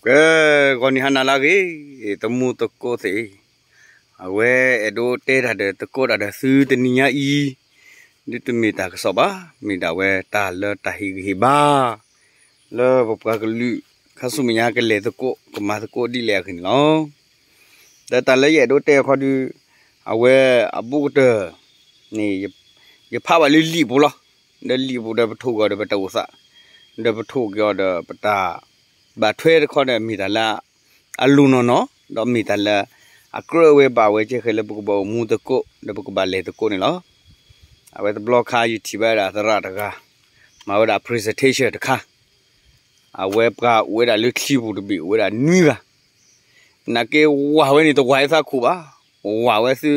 ကဲ, ဂီၤနံၤဟါနၤလၢအဂ့ၤ, တမူသကိးသ့ၣ်, အဝဲအဲၣ်ဒိးတဲတၢ်ဒီးသကိးတၢ်ဒီးသုတနံၤညါအံၤ, ဒ်တမ့ၢ်တၢ်ကစီၣ်ဘၣ်, မ့ၢ်ဒၣ်ဝဲတၢ်လၢတၢ်ဟ့ၣ်ဂံၢ်ဟ့ၣ်ဘါ လၢပပှၤကလုာ် ခါဆူမဲာ်ညါကလဲၤသကိး ကမၤသကိးဒ်လဲၣ်အဂ့ၢ်န့ၣ်လီၤ. ဒီးတၢ်လၢယအဲၣ်ဒိးတဲအခီဒုး, အဝဲအဘူးကတၢၢ်န့ၣ် ယဖးဘၣ်လၢလံာ်ပူၤလီၤ. ဒီးလံာ်ပူၤဒီးပထိၣ်က့ၤအီၤဒီးပတၢ်အိၣ်သး, ဒီးပထိၣ်က့ၤအီၤဒီးပတၢ်ဘၣ်ထွဲတခီဒီး မ့ၢ်တၢ်လၢအလိၣ်နီၢ်နီၢ်, ဒီးမ့ၢ်တၢ်လၢအကြၢးဝဲဘၣ်ဝဲကဲဃဲလၢပကဘၣ်အိၣ်မူသကိး ဒီးပကဘၣ်လဲၤသကိးန့ၣ်လီၤ. အဝဲတဘျီခါယထံၣ်ဘၣ်ဝဲဒၣ်သရၣ်တဂၤ မၤဝဲဒၣ် presentation တခါ, အဝဲပှၤအိၣ်ဝဲဒၣ်လၢချံပူၤတဘ့ၣ် အိၣ်ဝဲဒၣ်နွံဂၤ, နာ်က့ဝၤဝဲန့ၣ်တဝၤအသးခိၣ်ဘၣ်, ဝၤဝဲသု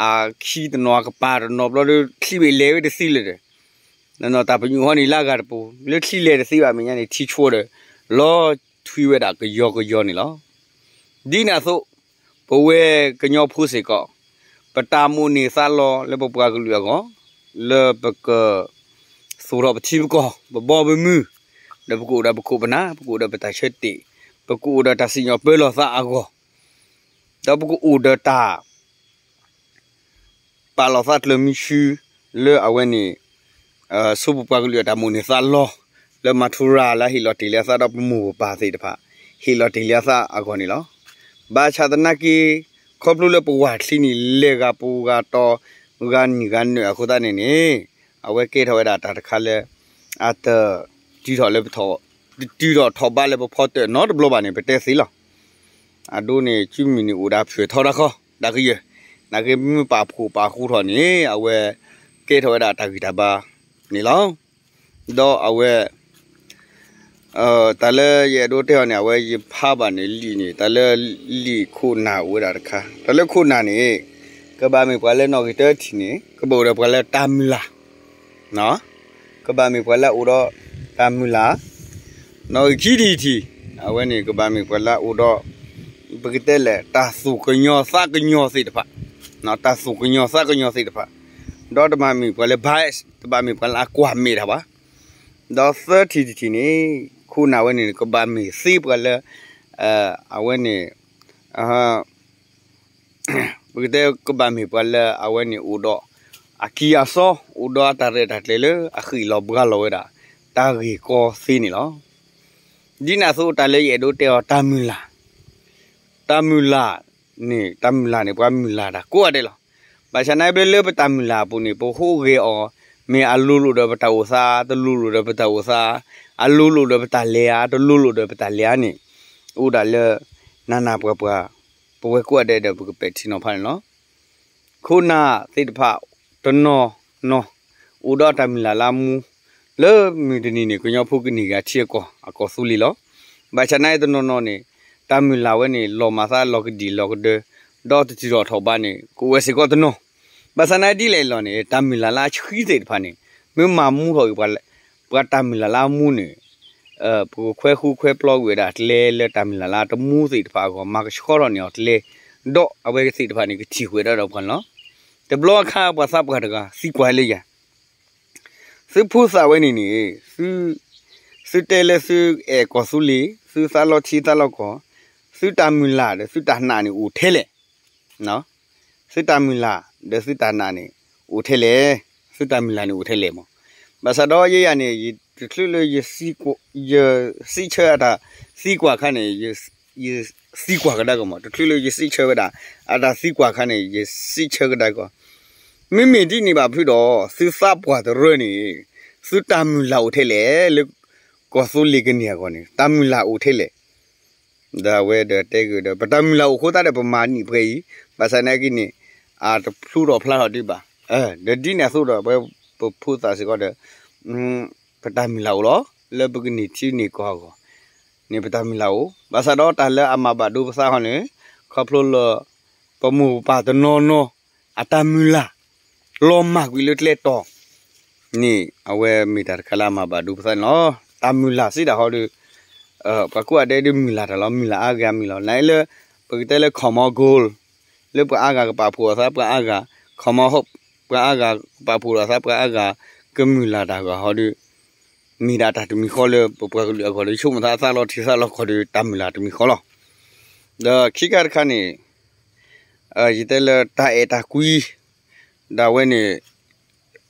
အခံတနီၤအကပၤတနီၤဘျီဒီး ချံဘ့ၣ်လဲၤဝဲတသ့လၢၤဒီး, နနီၢ်တၢ်ပညိၣ်ဟီန့ၣ် လၢအဂၤတပူၤ လၢချံလဲၤတသ့ဘၣ်မဲာ်ညါန့ၣ် ထံဆိဒီး လီၤထွံဝဲဒၣ်ကယီကယီန့ၣ်လီၤ. ဒ်န့ၣ်အသိး, ပဝဲကညီဖိစ့ၢ်ကီး, ပတၢ်မိၣ်န့ၢ်သးလီလၢပပှၤကလုာ်အဂီၢ်, လၢပက သူၣ်ထီၣ်ပထံပကီၢ် ပဘီပမုၢ်, ဒီးပကအိၣ်ဒီးပခိၣ်ပနၢ်, ပကအိၣ်ဒီးပတၢ်ဆၢတဲာ်, ပကအိၣ်ဒီးတၢ်စံၣ်ညီၣ်ပၢလီၤသးအဂီၢ်, ဒီးပကအိၣ်ဒီးတၢ် ပာ်လီၤသးကျၢၤမံဆူ လၢအဝဲန့ၣ် ဆူပပှၤကလုာ်အတၢ်မိၣ်န့ၢ်သးလီ လၢမၤထူရၤလၢဟ့ၣ်လီၤတ့ၢ်လၢအသးဒီးပမိၢ်ပပၢ်သ့ၣ်တဖၣ် ဟ့ၣ်လီၤတ့ၢ်လၢအသးအဂီၢ်န့ၣ်လီၤ. ဘၣ်ဆၣ်သနာ်က့ ခီဖျိလၢပဝၤချံန့ၣ် လဲၤဂၤပူၤဂၤတီၤ ဂၤနံၤဂၤနၢၤအဃိသတးန့ၣ်န့ၣ် အဝဲကဲထီၣ်ဝဲဒၣ်တၢ်တခါလၢ အတ တုၤထီၣ်လၢပထီၣ် တတုၤထီၣ်ထီၣ်ဘးလၢပဖီတၢၣ်နီတဘျီဘၣ်န့ၣ် ပတဲသ့လီၤ. အဒိန့ၣ် ကုမုၢ်န့ၣ်အိၣ်ဒၣ်ဖျၢၣ်ထီတၢ်ခီ တၢ်ကယၢၢ်, နာ်က့မ့ၢ်ပာ်ဖှိၣ်ပာ်ဃူထီၣ်န့ၣ် အဝဲကဲထီၣ်ဝဲဒၣ်တၢ်ဂံၢ်တၢ်ဘါန့ၣ်လီၤ. ဒီးအဝဲ တၢ်လၢယအဲၣ်ဒိးတဲအီၤန့ၣ် အဝဲယဖးဘၣ်န့ၣ်လံာ်န့ၣ် တၢ်လၢလံာ်ခိၣ်နၢ်အိၣ်ဝဲဒၣ်တခါ, တၢ်လၢခိၣ်နၢ်န့ၣ် ကဘၣ်မ့ၢ်ပှၤလၢနီၣ်ဂံၢ်တၢထံၣ်န့ၣ် ကဘၣ်အိၣ်ဒီးပှၤလၢတၢ်မုၢ်လၢ် ကဘၣ်မ့ၢ်ပှၤလၢအအိၣ်ဒီးတၢ်မုၢ်လၢ်, နီၣ်ဂံၢ်ခံထံၣ်တထံၣ် အဝဲန့ၣ်ကဘၣ်မ့ၢ်ပှၤလၢအအိၣ်ဒီး ပကတဲလဲၣ် တၢ်သူၣ်ကညီၤသးကညီၤသ့ၣ်တဖၣ်, တၢ်သူၣ်ကညီၤသးကညီၤသ့ၣ်တဖၣ်, ဒီးတဘၣ်မ့ၢ်ပှၤလၢ bias တဘၣ်မ့ၢ်ပှၤလၢအကွၢ်မဲာ်တၢ်ဘၣ်. ဒီးသၢထံၣ်တထံၣ်န့ၣ် ခိၣ်နၢ်ဝဲန့ၣ် ကဘၣ်မ့ၢ်သ့ပှၤလၢ အဝဲန့ၣ် ပကတဲကဘၣ်မ့ၢ်ပှၤလၢအဝဲန့ၣ်အိၣ်ဒီး အကံၢ်အစီ အိၣ်ဒီးအတၢ်ရဲၣ်တၢ်ကျဲၤလၢအဃ့ၢ်လီၤဘှါလီၤဝဲဒၣ် တၢ်ဂ့ၢ်ကီသ့န့ၣ်လီၤ. ဒ်န့ၣ်အသိးတၢ်လၢယအဲၣ်ဒိးတဲအီၤတၢ်မုၢ်လၢ်, တၢ်မုၢ်လၢ်န့ၣ် တၢ်မုၢ်လၢ်န့ၣ် ပှၤမုၢ်လၢ်တၢ်ကိးဂၤဒဲးလီၤ. ဘၣ်ဆၣ်နာ်က့ဘျီလၢပတၢ်မုၢ်လၢ်အပူၤန့ၣ် ပဟူးဂဲၤအီၤ မ့ၢ်အလိၤလိၤဒီးပတၢ်အိၣ်သး တလိၤလိၤဒီးပတၢ်အိၣ်သး, အလိၤလိၤဒီးပတၢ်လဲၤဧါ တလိၤလိၤဒီးပတၢ်လဲၤဧါန့ၣ် အိၣ်ဒၣ်လၢ နးနးပှၤပှၤ ပဝဲကိးဂၤဒဲးဒီးပကပဲာ်ထံနီၤဖးန့ၣ်လီၤ. ခိၣ်နၢ်သ့ၣ်တဖၣ် တနီၤနီၤ အိၣ်ဒီးတၢ်မုၢ်လၢ်လၢအမူ, လၢမုၢ်တနံၤန့ၣ် ကညီဖိကန့ၢ်က့ၤအထံအကီၢ် အကီၢ်သူလ့ၤလီၤ. ဘၣ်ဆၣ်နာ်က့တနီၤနီၤန့ၣ် တၢ်မုၢ်လၢ်ဝဲန့ၣ် လီၤမၤသးလီၤကဒံၣ်လီၤကဒၢ, ဒီးတတုၤထီၣ်ထီၣ်ဘးန့ၣ် ကအိၣ်ဝဲစ့ၢ်ကီးတနီၤ. ဘၣ်ဆၣ်နာ်က့ဒ်လဲၣ်လီၤန့ၣ် တၢ်မုၢ်လၢ်လၢအဆှံသ့ၣ်တဖၣ်န့ၣ် မ့ၢ်မၤမူထီၣ်က့ၤ ပှၤတၢ်မုၢ်လၢ်လၢအမူန့ၣ် ပကခွဲးဃူခွဲးပျီကွံာ်ဝဲဒၣ်ကျဲလၢတၢ်မုၢ်လၢ်လၢအတမူသ့ၣ်တဖၣ်အဂီၢ် မၤကဆှီထီၣ်န့ၢ်အီၤကျဲ, ဒီးအဝဲသ့ၣ်တဖၣ်န့ၣ် ကထံၣ်ဃုာ်ဒၣ်ဒီးပှၤန့ၣ်လီၤ. တဘျီအခါပှၤသးပှၢ်တဂၤသံကွၢ်လၢယၤ, သုဖိသၣ်ဝဲန့ၣ်န့ၣ် သုတဲလၢသုအဲၣ်ကီၢ်သူလ့ၤ သုသးလီထံသးလီကီၢ်, သုတၢ်မုၢ်လၢ်ဒီးသုတၢ်နာ်န့ၣ်အိၣ်ထဲလဲၣ် သုတၢ်မုၢ်လၢ်ဒီးသုတၢ်နာ်န့ၣ် အိၣ်ထဲလဲၣ်, သုတၢ်မုၢ်လၢ်န့ၣ်အိၣ်ထဲလဲၣ်မး. ဘၣ်ဆၣ်ဒီးယဲယၤန့ၣ် တချုးလၢ ယစံးဆၢအတၢ်သံကွၢ်အခါန့ၣ် ယသံကွၢ်ကဒါက့ၤမး, တချုးလၢယစံးဆၢဝဲဒၣ် အတၢ်သံကွၢ်အခါန့ၣ် ယစံးဆၢကဒါက့ၤ, မ့မ့ၢ်ဒ်န့ၣ်ဘၣ်ဖုဒီး သုသးပှၢ်တရၢန့ၣ် သုတၢ်မုၢ်လၢ်အိၣ်ထဲလဲၣ်, လၢကီၢ်သူလ့ၤကန့ၢ်အဂီၢ်န့ၣ် တၢ်မုၢ်လၢ်အိၣ်ထဲလဲၣ် ဒီးအဝဲဒီးတဲက့ၤဒီး ပတၢ်မုၢ်လၢ်အိၣ်အဃိသတးဒီး ပမၤနံၣ်ပှဲၤအံၤ, ဘၣ်ဆၣ်နာ်က့န့ၣ် အတဖျိထီၣ်ဖျါထီၣ်ဒံးဘၣ်. ဒီးဒ်န့ၣ်အသိးဒီး ပဝဲပဖိသၣ်စ့ၢ်ကီးဒီး ပတၢ်မုၢ်လၢ်အိၣ်လီၤ. လၢပကန့ၢ်ထံန့ၢ်ကီၢ်အဂီၢ်န့ၣ် ပတၢ်မုၢ်လၢ်အိၣ်, ဘၣ်ဆၣ်ဒီးတၢ်လၢအမၤဘၣ်ဒိပသးခီန့ၣ် ခီဖျိလၢ ပမိၢ်ပပၢ်တနီၤနီၤ အတၢ်မုၢ်လၢ် လီၤမၢ်ကွံာ်လၢကျဲတီၤ န့ၣ် အဝဲမ့ၢ်တၢ်တခါလၢအမၤဘၣ်ဒိပသးန့ၣ်လီၤ. တၢ်မုၢ်လၢ်စံးတၢ်ဟီဒီး ပှၤကိးဂၤဒဲးဒုးမုၢ်လၢ်တၢ်လီၤ, မုၢ်လၢ်အါဂၤမုၢ်လီၤ. နအံၤလၢ ပကတဲလၢ common goal လၢပှၤအါဂၤကပာ်ဖှိၣ်အသး ပှၤအါဂၤ common hope ပှၤအါဂၤကပာ်ဖှိၣ်အသး ပှၤအါဂၤကမုၢ်လၢ်တၢ်ဂီၤဟီဒီး မ့ၢ်ဒၣ်တၢ်တမံၤဃီလၢပပှၤကလုာ်အဂီၢ်ဒီး ယဆိကမိၣ်သးအသးလီၤထံသးလီၤကီၢ်ဒီးတၢ်မုၢ်လၢ်တမံၤဃီလီၤ. ဒီးခံခါတခါန့ၣ် ယတဲလၢတၢ်အဲၣ်တၢ်ကွံ ဒၣ်ဝဲန့ၣ်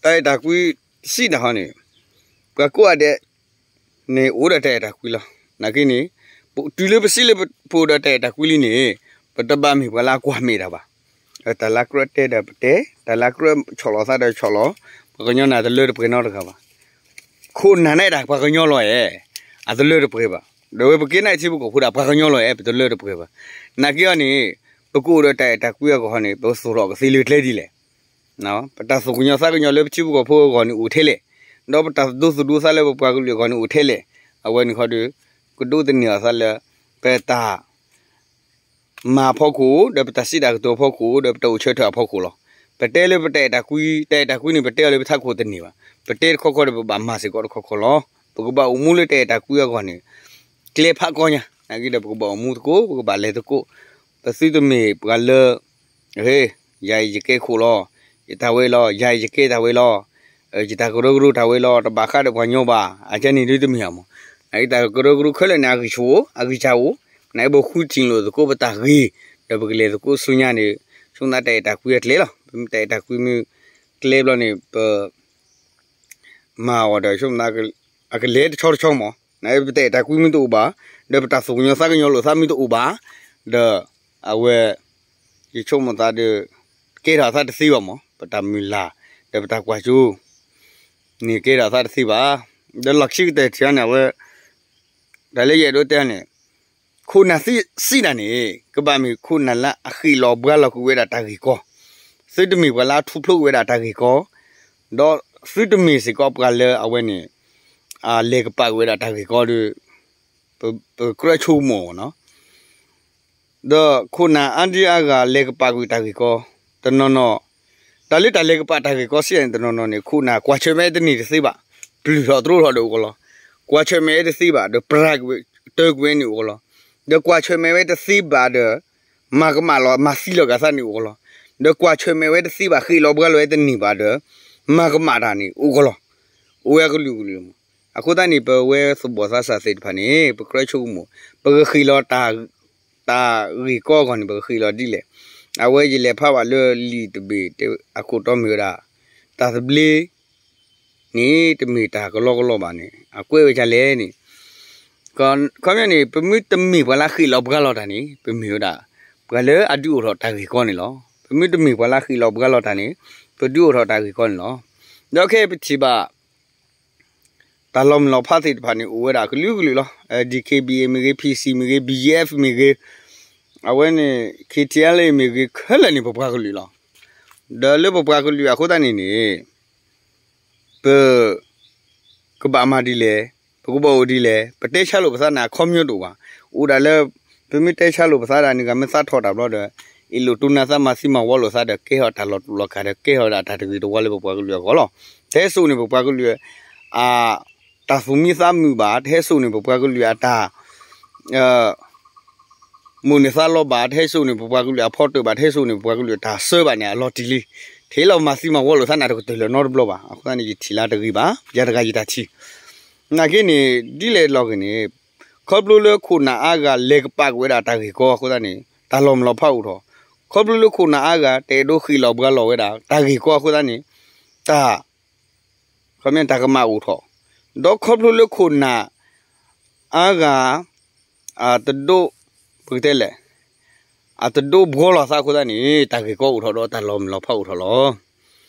တၢ်အဲၣ်တၢ်ကွံစံးတၢ်ဟီန့ၣ် ပှၤကိးဂၤဒဲး န့ၣ်အိၣ်ဒီးတၢ်အဲၣ်တၢ်ကွံလီၤ. နာ်က့န့ၣ် တုၤလၢပစံးလၢပအိၣ်ဒီးတၢ်အဲၣ်တၢ်ကွံလံန့ၣ် ပတဘၣ်မ့ၢ်ပှၤလၢအကွၢ်မဲာ်တၢ်ဘၣ်. တၢ်လၢကြၢးတဲဒီးပတဲ, တၢ်လၢကြၢးဆီၣ်လီၤသးဒီးဆီၣ်လီၤ, ပှၤကညီန့ၣ်တလၢတပှဲၤနီတဂၤဘၣ်. ခိၣ်နၢ်န့ၣ်ဒၣ်ပှၤကညီလီၤအဲၣ်, အတလၢတပှဲၤဘၣ်. ဒီးဝဲပကဲနာ်ထံဖိကီၢ်ဖိဒၣ်ပှၤကညီလီၤအဲၣ် ပတလၢတပှဲၤဘၣ်. နာ်က့အီၤန့ၣ် ပကအိၣ်ဒီးတၢ်အဲၣ်တၢ်ကွံအဂီၢ်န့ၣ် ပကသူၣ်ထီၣ်ကသ့လၢကျဲဒ်လဲၣ်. ပတၢ်သူၣ်ကညီၤသးကညီၤလၢပထံဖိကီၢ်ဖိအဂီၢ်န့ၣ်အိၣ်ထဲလဲၣ်, ဒီးပတၢ်ဒိသူၣ်ဒိသးလၢပပှၤကလုာ်အဂီၢ်န့ၣ်အိၣ်ထဲလဲၣ်. အဝဲန့ၣ်ခီဒီး ကဒိးသန့ၤအီၤသးလၢ ပတၢ် မၤအဖီခိၣ် ဒီးပတၢ်စံးတၢ်ကတိၤအဖီခိၣ် ဒီးပတၢ်အိၣ်ဆၢထၢၣ်အဖီခိၣ်လီၤ. ပတဲလၢပတၢ်အဲၣ်တၢ်ကွံ, တၢ်အဲၣ်တၢ်ကွံန့ၣ် ပတဲအီၤလၢပထးခိၣ်တန့ၢ်ဘၣ်. ပတဲတခီခီဒီး ပဘၣ်မၤစ့ၢ်ကီးတခီခီလီၤ. ပကဘၣ်အိၣ်မူလၢတၢ်အဲၣ်တၢ်ကွံအဂီၢ်န့ၣ် ကျဲဖးကီညါ, နာ်က့ဒီး ပကဘၣ်အိၣ်မူသကိး, ပကဘၣ်လဲၤသကိး. ပသုတမ့ၢ်ပှၤလၢ ဟ့, ယၤအံၤယကဲခိၣ်လီၤ, ယတၢ်ဝဲလီၤ, ယၤအံၤယကဲတၢ်ဝဲလီၤ, ယတၢ်ကရၢကရိတၢ်ဝဲလီၤ, တဘၣ်ဃးဒီးပှၤကညီဘၣ်, အကဲန့ၣ်ဒ်တမ့ၢ်အမး. နာ်က့တၢ်ကရၢကရိခဲလၢာ်န့ၣ် အဂံၢ်ဆူၣ်အိၣ်, အဂံၢ်စၢ်အိၣ်, နာ်က့ပဃုထံၣ်လိာ်သကိးပတၢ်ဂ့ၤ, ဒီးပကလဲၤသကိးဆူညါန့ၣ် ဆိကမိၣ်သးတၢ်အဲၣ်တၢ်ကွံအကျဲလီၤ. ပမ့ၢ်တၢ်အဲၣ်တၢ်ကွံမ့ၢ်ကျဲဘျီန့ၣ် ပ မၤအီၤဒီး ဆိကမိၣ်သး အကလဲၤတဆီတဆီမး, နပတၢ်အဲၣ်တၢ်ကွံမ့ၢ်တအိၣ်ဘၣ်, ဒီးပတၢ်သူၣ်ကညီၤသးကညီၤလိာ်သးမ့ၢ်တအိၣ်ဘၣ်, ဒီးအဝဲ ယဆိကမိၣ်သးဒီး ကဲထီၣ်အသးတသ့ဘၣ်မး, ပတၢ်မုၢ်လၢ် ဒီးပတၢ်ကွၢ်စိ န့ၣ်ကဲထီၣ်အသးတသ့ဘၣ်. ဒီးလီၢ်ခံကတၢၢ်ထံၣ်အီၤန့ၣ် အဝဲ တၢ်လၢယအဲၣ်ဒိးတဲန့ၣ် ခိၣ်နၢ်သ့စံးတၢ်န့ၣ် ကဘၣ်မ့ၢ်ခိၣ်နၢ်လၢအဃ့ၢ်လီၤဘှါလီၤကွံာ်ဝဲဒၣ်တၢ်ဂ့ၢ်ကီ, သုတမ့ၢ်ပှၤလၢအထူဖျိးကွံာ်ဝဲဒၣ်တၢ်ဂ့ၢ်ကီ, ဒီးသုတမ့ၢ်စ့ၢ်ကီးပှၤလၢအဝဲန့ၣ် လဲၤကပာ်ကွံာ်ဝဲဒၣ်တၢ်ဂ့ၢ်ကီဒီး ပကြၢးဆိကမိၣ်အီၤနီၤ. ဒီးခိၣ်နၢ်အါဒံအါဂၤလဲၤကပာ်ကွံာ်တၢ်ဂ့ၢ်ကီ, တနီၤနီၤ, တၢ်လၢတၢ်လဲၤကပာ်တၢ်ဂ့ၢ်ကီစံးန့ၣ် တနီၤနီၤန့ၣ် ခိၣ်နၢ်ကွၢ်ဆၢၣ်မဲာ်တန့ၢ်တသ့ဘၣ်, ပျုၢ်ထီၣ်တြိထီၣ်ဒီးအိၣ်ကီးလီၤ. ကွၢ်ဆၢၣ်မဲာ်ဝဲတသ့ဘၣ်ဒီး ပြၢကွံာ် တၢကွံာ်ဝဲန့ၣ်အိၣ်ကီးလီၤ. ဒီးကွၢ်ဆၢၣ်မဲာ်ဝဲတသ့ဘၣ်ဒီး မၤကမၣ်လီၤ မၤသံလီၤက့ၤအသးန့ၣ်အိၣ်ကီးလီၤ. ဒီးကွၢ်ဆၢၣ်မဲာ်ဝဲတသ့ဘၣ် ဃ့ၢ်လီၤဘှါလီၤဝဲတန့ၢ်ဘၣ်ဒီး မၤကမၣ်တၢ်န့ၣ်အိၣ်ကီးလီၤ. အိၣ်ဝဲအကလုာ်ကလုာ်မး. အဃိသတးန့ၣ် ပဝဲသူၣ်ဘီၣ်သးစၢ်သ့ၣ်တဖၣ်န့ၣ် ပကြၢးဆိကမိၣ်, ပကဃ့ၢ်လီၤ တၢ်ဂ့ၢ်ကီအဂီၢ်န့ၣ် ပကဃ့ၢ်လီၤဒ်လဲၣ်. အဝဲယလဲၤဖးဘၣ်လၢလံာ်တဘ့ၣ်အခိၣ်တီမ့ၢ်ဝဲဒၣ် တၢ်သဘျ့န့ၣ် တမ့ၢ်တၢ်ကလီကလီဘၣ်န့ၣ် အကွဲးဝဲဒ်လဲၣ်န့ၣ်, ခီပညီန့ၣ် ပမ့ၢ်တမ့ၢ်ပှၤလၢဃ့ၢ်လီၤဘှါလီၤတၢ်န့ၣ် ပမ့ၢ်ဝဲဒၣ် ပှၤလၢအဒုးအိၣ်ထီၣ်တၢ်ဂ့ၢ်ကီန့ၣ်လီၤ. ပမ့ၢ်တမ့ၢ်ပှၤလၢဃ့ၢ်လီၤဘှါလီၤတၢ်န့ၣ် ပဒုးအိၣ်ထီၣ်တၢ်ဂ့ၢ်ကီန့ၣ်လီၤ. ဒီးခဲအံၤပထံၣ်ဘၣ် တၢ်လီၤမုၢ်လီၤဖးသ့ၣ်တဖၣ်န့ၣ် အိၣ်ဝဲဒၣ်ကလုာ်ကလုာ်လီၤ. အဲ DKBA မ့ၢ်ဂ့ၤ, PC မ့ၢ်ဂ့ၤ, BGF မ့ၢ်ဂ့ၤ, အဝဲန့ၣ် KTLA မ့ၢ်ဂ့ၤ ခဲလၢာ်န့ၣ် ပပှၤကလုာ်လီၤ. ဒီးလၢပပှၤကလုာ်အဃိသတးန့ၣ်န့ၣ် ပ ကဘၣ်မၤဒ်လဲၣ်, ပကဘၣ်အိၣ်ဒ်လဲၣ်, ပတဲဆါလိာ်ပသးန့ၣ် အခီပညီတအိၣ်ဘၣ်. အိၣ်ဒၣ်လၢ ပမ့ၢ်တဲဆါလိာ်ပသးဒၣ်န့ၣ် ဂၤမ့ၢ်သးထီၣ်တၢ်ဘျီဒီး အ့ၣ်လိာ်တူၢ်နၢ်သး မၤသံမၤဝီလိာ်သးဒီး ကဲထီၣ်တၢ်လီၤတူာ်လီၤကာ်ဒီး ကဲထီၣ်ဝဲဒၣ်တၢ်တဂ့ၤတဝါလၢပပှၤကလုာ်အဂီၢ်လီၤ. တဟဲစိာ်န့ၣ် ပပှၤကလုာ် အ တၢ်သူၣ်မံသးမုာ်ဘၣ်, တဟဲစိာ်န့ၣ် ပပှၤကလုာ်အတၢ် မိၣ်န့ၢ်သးလီဘၣ်, တဟဲစိာ်န့ၣ် ပပှၤကလုာ်အဖီတၢၣ်ဘၣ်, တဟဲစိာ်န့ၣ် ပပှၤကလုာ်အတၢ်ဆၢဘၣ်န့ၣ် အလီၤတံၢ်လံ. ထဲလီၤမၤသံမၤဝီလိာ်သးန့ၣ် တကတၢၢ်လၢၤနီတဘျီဘၣ်. အဃိသတးန့ၣ် ယထံၣ်လၢတဂ့ၤဘၣ်, ယၤတဂၤယတၢ်ထံၣ်. နာ်က့န့ၣ် ဒ်လဲၣ်လီၤဂ့ၤန့ၣ် ခီဖျိလၢခိၣ်နၢ်အါဂၤလဲၤကပာ်ကွံာ်ဝဲဒၣ်တၢ်ဂ့ၢ်ကီအဃိသတးန့ၣ် တၢ်လီၤမုၢ်လီၤဖးအိၣ်ထီၣ်, ခီဖျိလၢခိၣ်နၢ်အါဂၤ တအဲၣ်ဒိးဃ့ၢ်လီၤဘှါလီၤဝဲဒၣ် တၢ်ဂ့ၢ်ကီအဃိသတးန့ၣ် တၢ် ခီပညီတၢ်ကမၣ်အိၣ်ထီၣ်, ဒီးခီဖျိလၢခိၣ်နၢ်အါဂၤ အတဒိး ပကတဲလဲၣ် အတဒိးဘှီလီၤသးအဃိသတးန့ၣ် တၢ်ဂ့ၢ်ကီအိၣ်ထီၣ်ဒီးတၢ်လီၤမုၢ်လီၤဖးအိၣ်ထီၣ်လီၤ.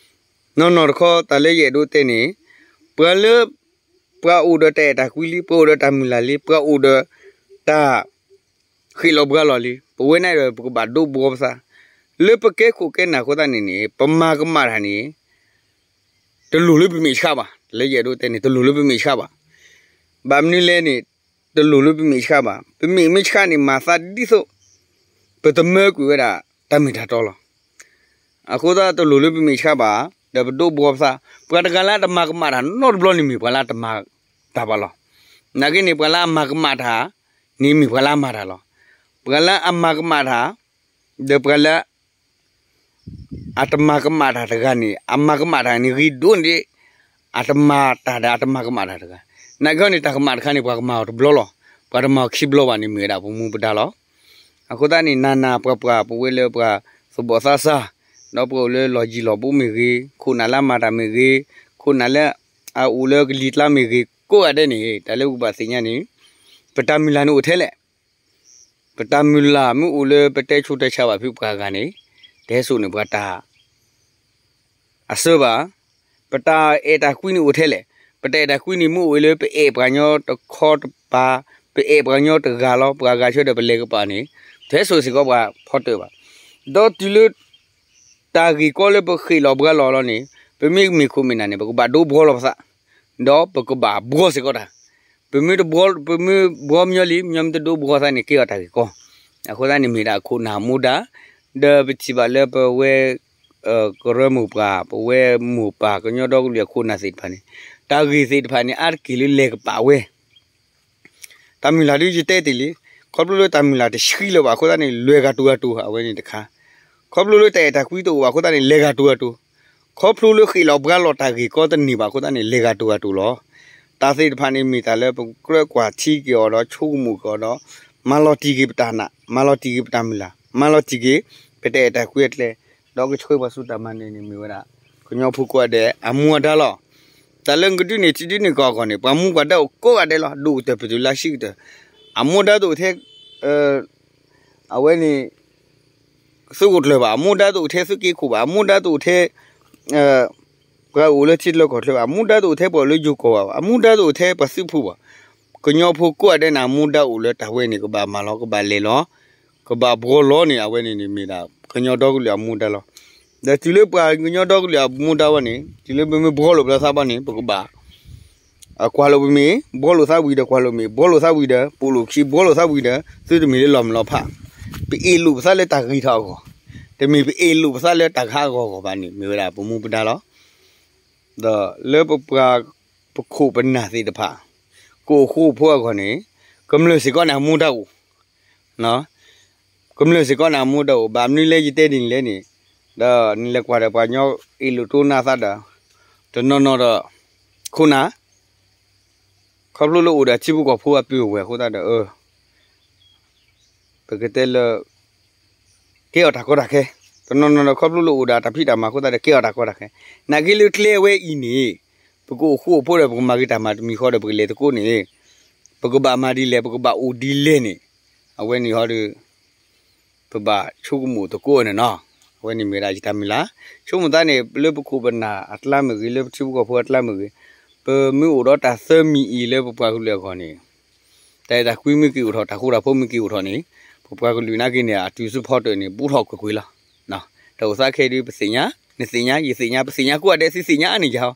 နီၢ်နီၢ်တခီ တၢ်လၢယအဲၣ်ဒိးတဲန့ၣ် ပှၤလၢ ပှၤအိၣ်ဒီးတၢ်အဲၣ်တၢ်ကွံလံ, ပှၤအိၣ်ဒီးတၢ်မုၢ်လၢ်လံ, ပှၤအိၣ်ဒီးတၢ် ဃ့ၢ်လီၤဘှါလီၤလံ, ပဝဲန့ၣ်ဒီး ပကဘၣ်ဒိးဘှီပသး လၢပကဲခိၣ်ကဲနၢ်အဃိသတးန့ၣ်န့ၣ် ပမၤကမၣ်တၢ်န့ၣ် တလိၣ်လၢပမဲာ်ဆှးဘၣ်. လၢယအဲၣ်ဒိးတဲန့ၣ် တလိၣ်လၢပမဲာ်ဆှးဘၣ်. ဘၣ်မနုၤလဲၣ်န့ၣ် တလိၣ်လၢပမဲာ်ဆှးဘၣ်. ပမဲာ်မ့ၢ်ဆှးန့ၣ် မၤသးဒ်သိး ပတမၢကွံာ်ဝဲဒၣ် တၢ်မ့ၢ်တၢ်တီလီၤ. အဃိသတးတလိၣ်လၢပမဲာ်ဆှးဘၣ်, ဒီးပဒိးဘှီပသး, ပှၤတဂၤလၢအတမၤကမၣ်တၢ်နီတဘျီန့ၣ် မ့ၢ်ပှၤလၢအတမၤတၢ်ဘၣ်လီၤ. နာ်က့န့ၣ် ပှၤလၢအမၤကမၣ်တၢ် န့ၣ်မ့ၢ်ပှၤလၢအမၤတၢ်လီၤ. ပှၤလၢအမၤကမၣ်တၢ် ဒီးပှၤလၢ အတမၤကမၣ်တၢ်တဂၤန့ၣ် အမၤကမၣ်တၢ်န့ၣ်ဂ့ၤဒိၣ်န့ၣ် အတမၤတၢ်ဒီးအတမၤကမၣ်တၢ်တဂၤ နာ်က့န့ၣ် တၢ်ကမၣ်တခါန့ၣ် ပှၤကမၤအီၤတဘျီလီၤ. ပှၤတမၤအီၤခံဘျီဘၣ်န့ၣ် မ့ၢ်ဝဲဒၣ်ပမူပဒါလီၤ. အဃိသတးန့ၣ် နၤနၤပှၤပှၤ ပဝဲလၢပှၤသူၣ်ဘီၣ်သးစၢ် ဒီးပအိၣ်လၢလီၢ်ယံၤလီၢ်ဘူးမ့ၢ်ဂ့ၤ, ခိၣ်နၢ်လၢအမၤတၢ်မ့ၢ်ဂ့ၤ, ခိၣ်နၢ်လၢအအိၣ်လၢကလံၤကျါမ့ၢ်ဂ့ၤ, ကိးဂၤဒဲးန့ၣ် တၢ်လၢပကဘၣ်သ့ၣ်ညါန့ၣ် ပတၢ်မုၢ်လၢ်န့ၣ်အိၣ်ထဲလဲၣ်. ပတၢ်မုၢ်လၢ်မ့ၢ်အိၣ်လၢပတဲဆူးတဲဆါဘၣ်ဖုပှၤဂၤန့ၣ် တဟဲစိာ်န့ၢ်ပှၤတၢ် အစၢဘၣ်. ပတၢ်အဲၣ်တၢ်ကွံန့ၣ်အိၣ်ထဲလဲၣ်. ပတၢ်အဲၣ်တၢ်ကွံန့ၣ် မ့ၢ်အိၣ်လၢပအဲၣ်ပှၤကညီတခီတပၤ, ပအဲၣ်ပှၤကညီတဂၤလီၤ, ပှၤဂၤဆၢဒီးပလဲၤကပၤန့ၣ် တဟဲစိာ်စ့ၢ်ကီးပှၤဖီတၢၣ်ဘၣ်. ဒီးတုၤလၢ တၢ်ဂ့ၢ်ကီလၢပဃ့ၣ်လီၤဘှါလီၤလီၤန့ၣ် ပမ့ၢ်မ့ၢ်ခိၣ်မ့ၢ်နၢ်န့ၣ် ပကဘၣ်ဒိဘှီလီၤပသး, ဒီးပကဘၣ်ဘှီစ့ၢ်ကီးတၢ်. ပမ့ၢ်တဘှီ, ပမ့ၢ်ဘှီမညီလံ မညီမ့ၢ်တဒိဘှီသးန့ၣ် ကဲအီၤတၢ်ဂ့ၢ်ကီ. အဃိသတးန့ၣ်မ့ၢ်ဒၣ်အခိၣ်နၢ်မူဒါ, ဒီးပထံၣ်ဘၣ်လၢပဝဲ ကရၢမိၢ်ပှၢ် ပဝဲမိၢ်ပၢ်ကညီဒီကလုာ်အခိၣ်နၢ်သ့ၣ်တဖၣ်န့ၣ် တၢ်ဂ့ၢ်သ့ၣ်တဖၣ်န့ၣ် အါတက့ၢ်လၢလဲၤကပာ်ဝဲ တၢ်မုၢ်လၢ်ဒ်ယတဲတ့ၢ်လံ, ခီဖျိလၢတၢ်မုၢ်လၢ်တဆှံလၢၤဘၣ်အဃိသတးန့ၣ် လဲၤဂၤတူၤဂၤတူၤ အဝဲန့ၣ်တခါ, ခီဖျိလၢတၢ်အဲၣ်တၢ်ကွံတအိၣ်ဘၣ်အဃိသတးန့ၣ် လဲၤဂၤတူၤဂၤတူၤ, ခီဖျိလၢဃ့ၣ်လီၤဘှါလီၤတၢ်ဂ့ၢ်ကီတန့ၢ်ဘၣ်အဃိသတးန့ၣ် လဲၤဂၤတူၤဂၤတူၤလီၤ. တၢ်သ့ၣ်တဖၣ်န့ၣ်မ့ၢ်တၢ်လၢပကြၢးကွၢ်ထံက့ၤအီၤဒီးဆိကမိၣ်က့ၤအီၤဒီး မၤလီၤတံၢ်က့ၤပတၢ်နာ်, မၤလီၤတံၢ်က့ၤပတၢ်မုၢ်လၢ်, မၤလီၤတံၢ်က့ၤ ပတၢ်အဲၣ်တၢ်ကွံအကျဲ, ဒီးကဆှၢပှၤဆူတၢ်မၤနၢၤန့ၣ်မ့ၢ်ဝဲဒၣ် ကညီဖိကိးဂၤဒဲးအမူအဒါလီၤ. တၢ်လၢကဒုးန့ၢ်ထံဒုးန့ၢ်ကီၢ်အဂီၢ်န့ၣ် ပှၤမူပှၤဒါအိၣ်ကိးဂၤဒဲးလီၤ. ဒိၣ်ကတၢၢ်ပတုၤလၢဆံးကတၢၢ်, အမူဒါတအိၣ်ထဲ အဝဲန့ၣ် သုးခိၣ်ကျၢၢ်ဘၣ်, အမူဒါတအိၣ်ထဲသုးက့ခိၣ်ဘၣ်, အမူဒါတအိၣ်ထဲ ပှၤအိၣ်လၢထံချၢကီၢ်ချၢဘၣ်, အမူဒါတအိၣ်ထဲပှၤအိၣ်လၢယိၤကီၢ်ဘၣ်, အမူဒါတအိၣ်ထဲပှၤသုးဖိဘၣ်. ကညီဖိကိးဂၤဒဲးန့ၣ် အမူဒါအိၣ်လၢတၢ်ဝဲန့ၣ် ကဘၣ်မၤလီၤ ကဘၣ်လဲၤလီၤ ကဘၣ်ဘှီလီၤန့ၣ် အဝဲန့ၣ်န့ၣ်မ့ၢ်ဒၣ် ကညီဒီကလုာ်အမူဒါလီၤ. ဒီးတုၤလၢပှၤကညီဒီကလုာ်အမူဒါဝဲန့ၣ် တုၤလၢပမ့ၢ်ဘှီလိာ်ပသးဘၣ်န့ၣ် ပကဘၣ် ကွၢ်လိာ်ပမ့ၢ် ဘှီလိာ်သးဝံၤဒီး ကွၢ်လိာ်မ့ၢ် ဘှီလိာ်သးဝံၤဒီး ပိာ်လိာ်ခံ ဘှီလိာ်သးဝံၤဒီး သုတမ့ၢ်လၢလီၤမုၢ်လီၤဖး, ပအ့ၣ်လိာ်ပသးလၢတၢ်ဂ့ၤထီၣ်အဂီၢ်, တမ့ၢ်ပအ့ၣ်လိာ်ပသးလၢတၢ်ဂ့ၤအဂီၢ်အဂီၢ်ဘၣ်န့ၣ် မ့ၢ်ဝဲဒၣ်ပမူပဒါလီၤ. ဒီးလၢပပှၤ ပခိၣ်ပနၢ်သ့ၣ်တဖၣ် ကအိၣ်ဃူအိၣ်ဖိးအဂီၢ်န့ၣ် ကမျၢၢ်စ့ၢ်ကီးန့ၣ် အမူဒါအိၣ် ကမျၢၢ်စ့ၢ်ကီးန့ၣ် အမူဒါအိၣ် ဘၣ်မနုၤလၢယတဲဒ်န့ၣ်လဲၣ်န့ၣ်, ဒီးနလဲၤကွၢ်ဒီးပှၤကညီအ့ၣ်လိာ်တိၢ်နၢ်သးဒီး တနီၤနီၤဒီး ခိၣ်နၢ် ခီဖျိလၢအိၣ်ဒီးထံဖိကီၢ်ဖိအပုၢ်အဝဲၢ်အဃိသတးဒီး ပကတဲလၢ ကဲအီၤတၢ်ကီတၢ်ခဲ, တနီၤနီၤဒီးခီဖျိလၢအိၣ်ဒီးတၢ်ဖံးတၢ်မၤအဃိသတး ကဲအီၤတၢ်ကီတၢ်ခဲ, နာ်က့လၢကျဲဝဲအံၤန့ၣ် ပကအိၣ်ဃူအိၣ်ဖိးဒီး ပကမၤက့ၤတၢ်မၤတမံၤဃီဒီး ပကလဲၤသကိးန့ၣ် ပကဘၣ်မၤဒ်လဲၣ် ပကဘၣ်အိၣ်ဒ်လဲၣ်န့ၣ် အဝဲန့ၣ်ဟီဒီး ပဘၣ်ဆိကမိၣ်သကိးန့ၣ်နီၤ. အဝဲန့ၣ်မ့ၢ်ဝဲဒၣ်ယတၢ်မုၢ်လၢ်, ဆိကမိၣ်သးန့ၣ် လၢပခိၣ်ပနၢ်အကျါမ့ၢ်ဂ့ၤ လၢပထံဖိကီၢ်ဖိအကျါမ့ၢ်ဂ့ၤ, ပမ့ၢ်အိၣ်ဒီးတၢ်သၢမံၤအံၤလၢပပှၤကလုာ်အဂီၢ်န့ၣ် တၢ်အဲၣ်တၢ်ကွံမ့ၢ်က့ၤအိၣ်ထီၣ် တၢ်ဃူတၢ်ဖိးမ့ၢ်က့ၤအိၣ်ထီၣ်န့ၣ် ပပှၤကလုာ်နာ်က့န့ၣ် အတုၤဆူဖီတၢၣ်န့ၣ် ဘူးထီၣ်ကွ့ၢ်ကွ့ၢ်လီၤ. တၢ်အိၣ်သးခဲအံၤဒုး ပသ့ၣ်ညါ, နသ့ၣ်ညါ, ယသ့ၣ်ညါ, ပသ့ၣ်ညါကိးဂၤဒဲး သုသ့ၣ်ညါအါန့ၢ်ယၤအီၤ,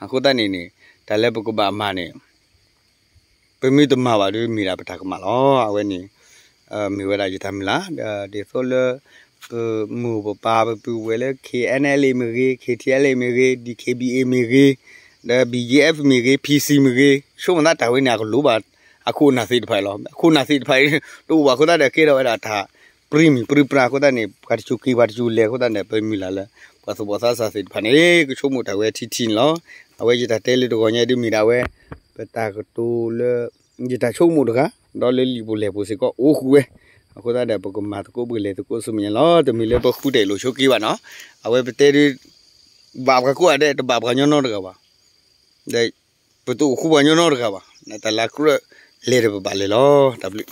အဃိသတးန့ၣ်န့ၣ် တၢ်လၢပကဘၣ်မၤန့ၣ် ပမ့ၢ်တမၤဘၣ်ဒီး မ့ၢ်ဒၣ်ပတၢ်ကမၣ်လီၤ. အဝဲန့ၣ် မ့ၢ်ဝဲဒၣ်ယတၢ်မုၢ်လၢ်, ဒီးဒ်သိးလၢ ပမိၢ်ပပၢ်ပပုၢ်ဝဲၢ်လၢ K N L A မ့ၢ်ဂ့ၤ, K T L A မ့ၢ်ဂ့ၤ, D K B A မ့ၢ်ဂ့ၤ, ဒီး B G F မ့ၢ်ဂ့ၤ, P C မ့ၢ်ဂ့ၤ, ဆိကမိၣ်သးတၢ်ဝဲန့ၣ် အကလိၤဘၣ် အခိၣ်အနၢ်သ့ၣ်တဖၣ်အံၤလီၤ. အခိၣ်အနၢ်သ့ၣ်တဖၣ်အံၤ တအိၣ်ဘၣ်အဃိသတးဒီး ကဲထီၣ်ဝဲဒၣ်တၢ်ပြံမံၤပြံပြါအဃိသတးန့ၣ် ပှၤတစိၤက့ၤပှၤတစိၤလဲၤအဃိသတးန့ၣ် ပမုၢ်လၢ်လၢ ပှၤသူၣ်ဘီၣ်သးစၢ်သ့ၣ်တဖၣ်န့ၣ် ကဆိကမိၣ်တၢ်ဝဲထံထံန့ၣ်လီၤ. အဝဲယတၢ်တဲလၢတဂီၤညါဒ်မ့ၢ်ဒၣ်ဝဲ ပတၢ်ကတိၤလၢ ယတၢ်ဆိကမိၣ်တဂၤ ဒီးလၢလံာ်ပူၤလဲၢ်ပူၤစ့ၢ်ကီးအိၣ်ဃုာ်ဝဲ, အဃိသတးဒီး ပကမၤသကိးပကလဲၤသကိးဆူမဲာ်ညါလီၤ. တမ့ၢ်လၢပဃုတၢ်အ့ၣ်လိာ်ဆိးက့ဘၣ်နီၤ. အဝဲပတဲဒ် ဘၣ်ပှၤကိးဂၤဒဲး တဘၣ်ပှၤညီနီတဂၤဘၣ်. ဒီးပတအိၣ်ဃူပှၤညီနီတဂၤဘၣ်. တၢ်လၢအကြၢးလဲၤဒီးပဘၣ်လဲၤလီၤ. တၢ်ဘျုး